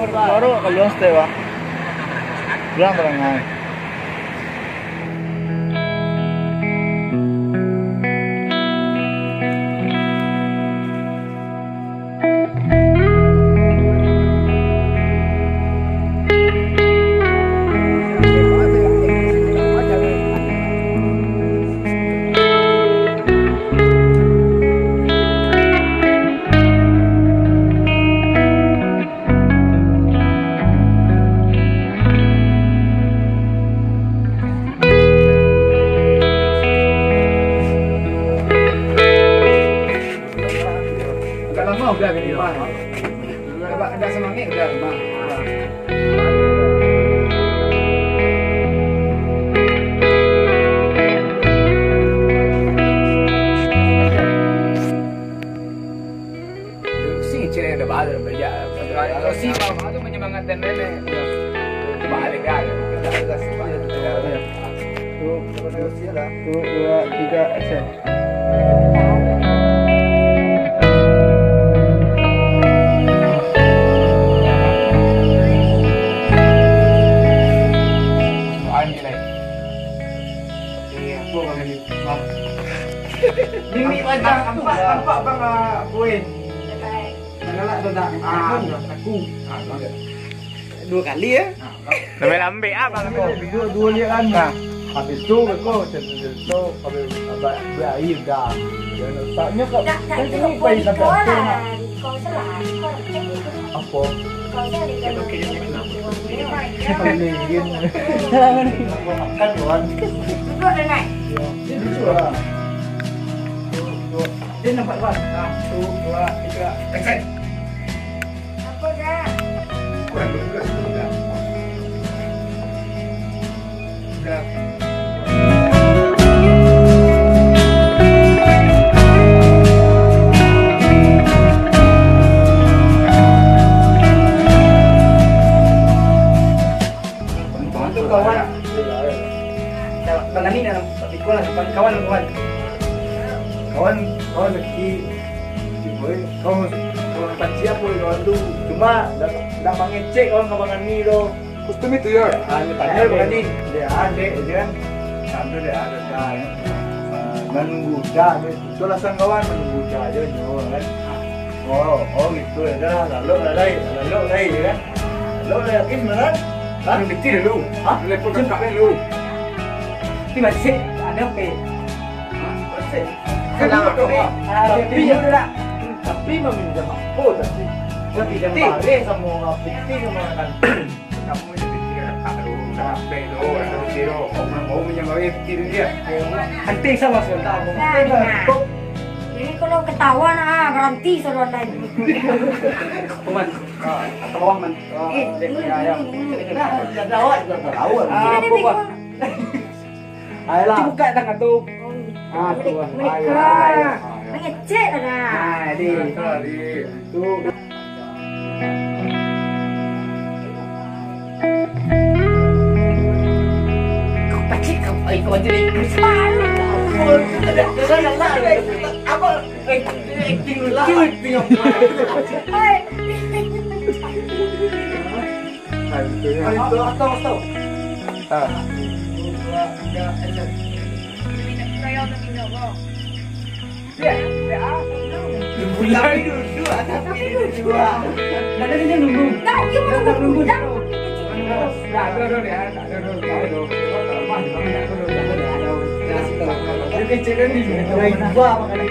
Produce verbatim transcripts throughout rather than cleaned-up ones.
Baru kaluar step, Bang. Pulang barang ai. Agak lama udah gini, Bang. Agak, agak semangat udah, Bang. Si Cil yang udah balik, udah balik. Kalau si Mama tu menyemangatkan nenek. Balik kan. Kita, kita, kita, kita. Tuh, siapa dah? Tuh, dua, tiga, action. Mimik wajah tu nampak, lah. Nampak bang, ah, poin. Galak tu tak? Ah, aku. Ah, dua kali ya? Sampai lambek ah, bang. Dua, dua lihat kan. Nah. Habis tu, kau cerita, habis, habis, habis air dah. Jangan letaknya kat, tak, tak, kan itu sini pai sampai sekolah. Kau salah, kau tak gitu. Apa? Kau salah di dalam. Paling gini. Makan, kawan. Duduk dah, Nai. Ya. Dia lucu lah. Dia nampak, kawan. Satu, dua, tiga. Action. Apa dah? Kurang dulu kat situ dah. Dah. Itu kawan. Dah, dah lami dah, tapi kawan, kawan, kawan. Kawan, kawan lagi. Kawan, kawan panciak pun kawan tu. Cuma dah, dah mangecek kawan ka Bang Ani tu. Custom itu ya? Ah, dia tanya Bang Ani. Dia ada, dia kan. Sampai dia ada, dah, ya. Ah, manunggu dah, dia. Itulah sang kawan, manunggu dah aja, nyo, kan. Oh, oh, gitu ya. Dah, lalu lah, lain. Lalu, lain, ya kan. Lalu, lain, yakin, benar? Hah? Yang kecil dulu. Hah? Lepas kakak dulu. Tapi masih ada, Pe. Hah? Masih. Kan Tapi, dulu, Pe. Ah, tapi, tapi, tapi meminjam apa tadi? Tapi, tapi, tapi, sama orang piti sama orang kantong. Kamu ini piti kan tak ada, tak ada, tak ada, tak ada. Orang kecil, orang mau minjam duit, piti dia. Nanti sama sebentar, Bang. Nah, nah. Ini kalau ketahuan, ah, garanti suruh anda ini. Paman. Ah, tolong, Man. Ah, eh, dia punya ayam. Nah, dia ada awak juga tahu. Ah, apa, Bang? Ayolah. Cuba buka tangan tu. Ah, tu, ah. Ayo, ayo, ayo. Mengecek lah. Ah, di. Tu. Kau pacik kau, ai, kau jadi. Apa? Eh, acting dulu. Acting apa? Hai. Nah, gitu ya. Atau, atau, atau. Ah. Dua, tiga, action. Dia, dia. Tapi duduk, tapi duduk. Dah, dah, dah, nunggu. Dah, dia mau nunggu. Dah. Dah, dah, dah, dah, dah, dah, dah. Dia kecil kan ni. Dah, ibu apa kali?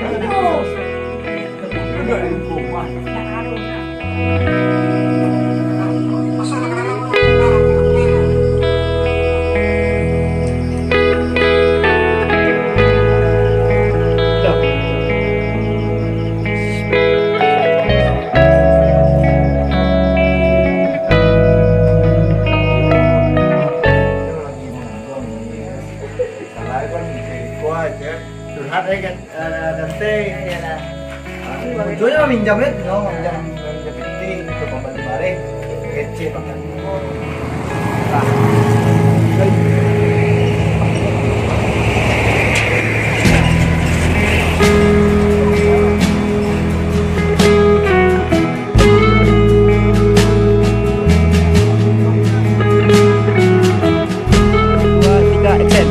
Iyalah. Munculnyo minjam, eh. No, minjam, minjam piti, itu pambali bareh. Kecil banget. Dua, tiga, action.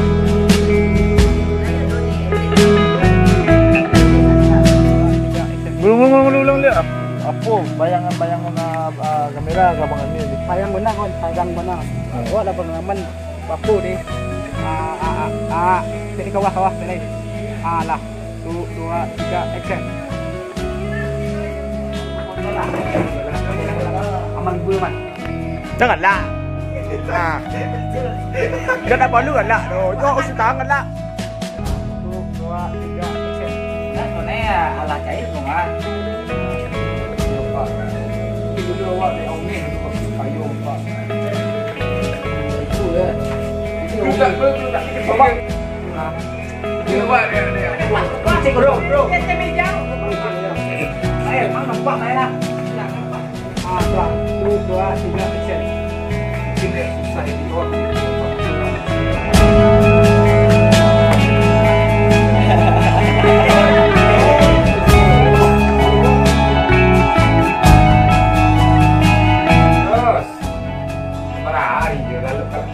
Ulang, ulang, ulang, ulang, ulang. Apo bayangan-bayangan, ah, ah, kamera ka Abang Amir ni? Sayang bana, kawan, sayang bana. Ah. Awak lah pangalaman bapo ni? Ah, ah, ah, ah. Cari kawah, kawah, cari. Ah, lah. Satu, dua, tiga, action. Aman, gue aman. Janganlah. Ah. Dah tak perlu galak tu. Jangan usah tangan lah. Satu, dua, tiga, action. Nah, soalnya ya, alah cair tu, Mak. Itu dulu awak di Omni dulu, waktu kayu, Pak. Itu ya. Itu Omni. Bapak. Nah. Ini, Pak, dia, dia. Cek, bro, bro. Cek, cek meja. Eh, Mak, nampak, Mak, ya? Nampak. Ah, satu, dua, tiga, action. Mungkin dia susah ini, oh. Terus. Marah hari dia lalu. Terus.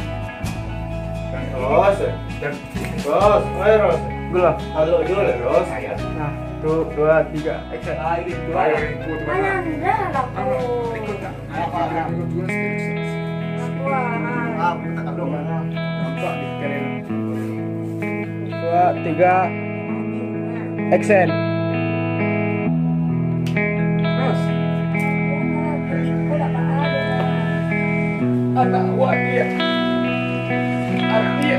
Terus. Ros, ayo Ros. Gue lah. Halo juga lah Ros. Nah, satu, dua, tiga, action. Ah, ini tuh. Ayo, ikut mana? Ananda lah, Bro. Ikut tak? Apa? Ikut juga sih. Aku, ah. Ah, aku tak tahu mana. Nampak di kalian. Dua, tiga, action. Terus. Anak awak dia. Artinya.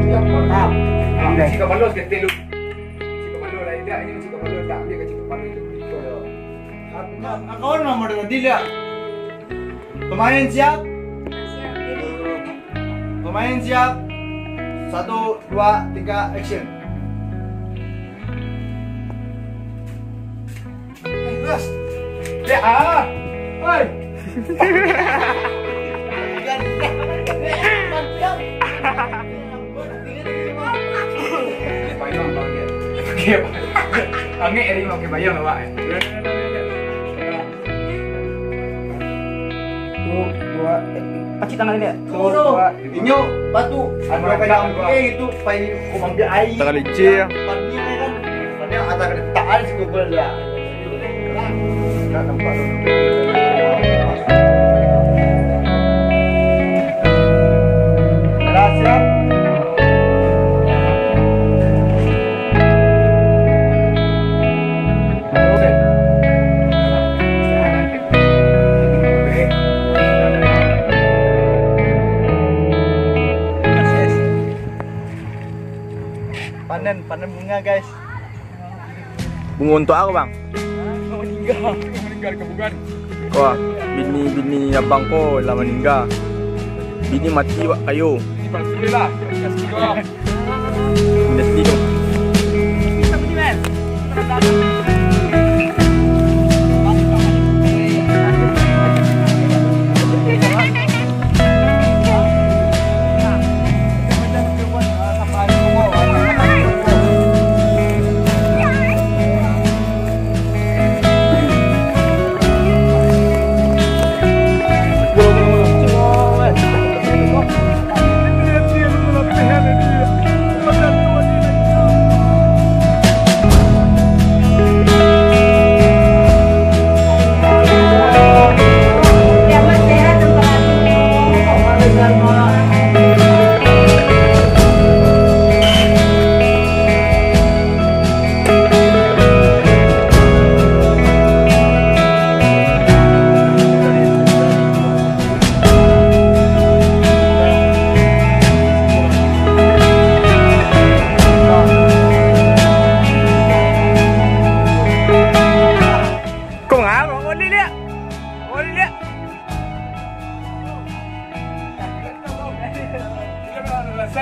Yang pertama. Cik Kapalo seketik lu. Cik Kapalo lah, indak, ini Cik Kapalo tak ambil ke Cik Kapalo itu. Kawan nama dia tadi lihat. Pemain siap? Siap, ready. Pemain siap. Satu, dua, tiga, action. Eh, Ros. Ya, ah. Oi. Bayang, Bang, dia. Oke, Bang. Angek hari ni pakai bayang, Bang, eh. Satu, dua, eh, pacik tangan dia. Tunggu, tunggu. Inyo batu. Ado kayak itu, pai ko mambiak aia. Tangan licin. Padnya kan. Padnya atas kena tahan si Google dia. Enggak nampak tu. Dah siap. Panen, panen bunga, guys. Bunga untuak apo, Bang? Hah? Bunga maningga. Bunga maningga di kabungan. Wah, bini-bini abang ko lah maningga. Bini mati wak kayo. Bini palsu lah. Kasih juga. Bini asli tu.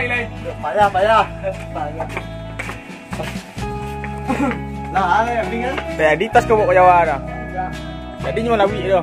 Payah, payah. Payah. Lah, ada yang ringan. Jadi tas kau bawa ke Jawa dah. Jadi cuma lawik tu.